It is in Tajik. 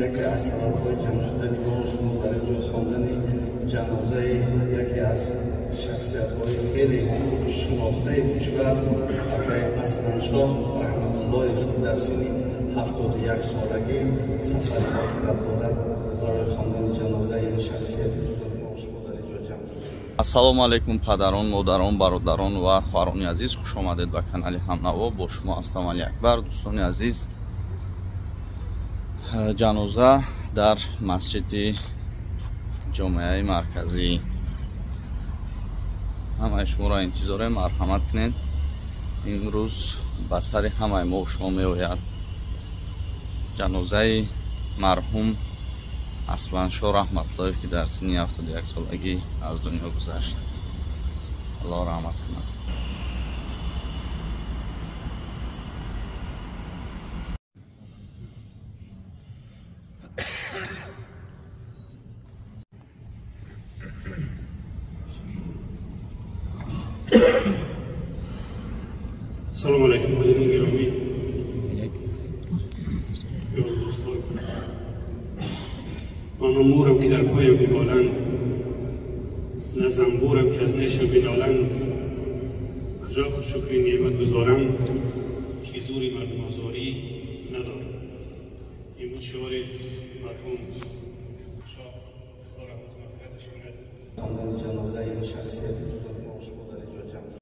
Яке аз сабабҳои ҷамъ шудани мо шумо дар ин ҷо хондани ҷанозаи яке аз шахсиятҳои хеле шинохтаи кишвар, акаи Асланшоҳ Раҳматуллоев, ки дар синни 71 солагӣ сафари охират дорад. Барои хондани ҷанозаи ин шахсияти бузург мо шумо дар ин ҷо ҷамъ шудем. Ассалому алайкум, падарон, модарон, бародарон ва хоҳарони азиз, хуш омадед ба канали Ҳамнаво. Бо шумо ҳастам Али Акбар. Дӯстони азиз, ҷаноза дар масҷиди ҷомеаи марказӣ. Ҳамаи шуморо интизорем, марҳамат кунед. Имрӯз ба сари ҳамаи мо шумо меояд ҷанозаи марҳум Асланшоҳ Раҳматуллоев, ки дар синни 71 солагӣ аз дунё гузашт. Аллоҳ раҳмат кунад. Салом алайкум, ҳозирин гиромӣ, ёр, дӯстон. Ман мӯрам, ки дар поям бимоланд, на занбурам, ки аз нешам биноланд. Куҷо худ шукри неъмат гузорам, ки зури мардумозорӣ надорам. Ин буд шиори марҳум шоҳ, Худо раҳмату мағфираташ кунад. Хондани ҷанозаи ин шахсияти бузург.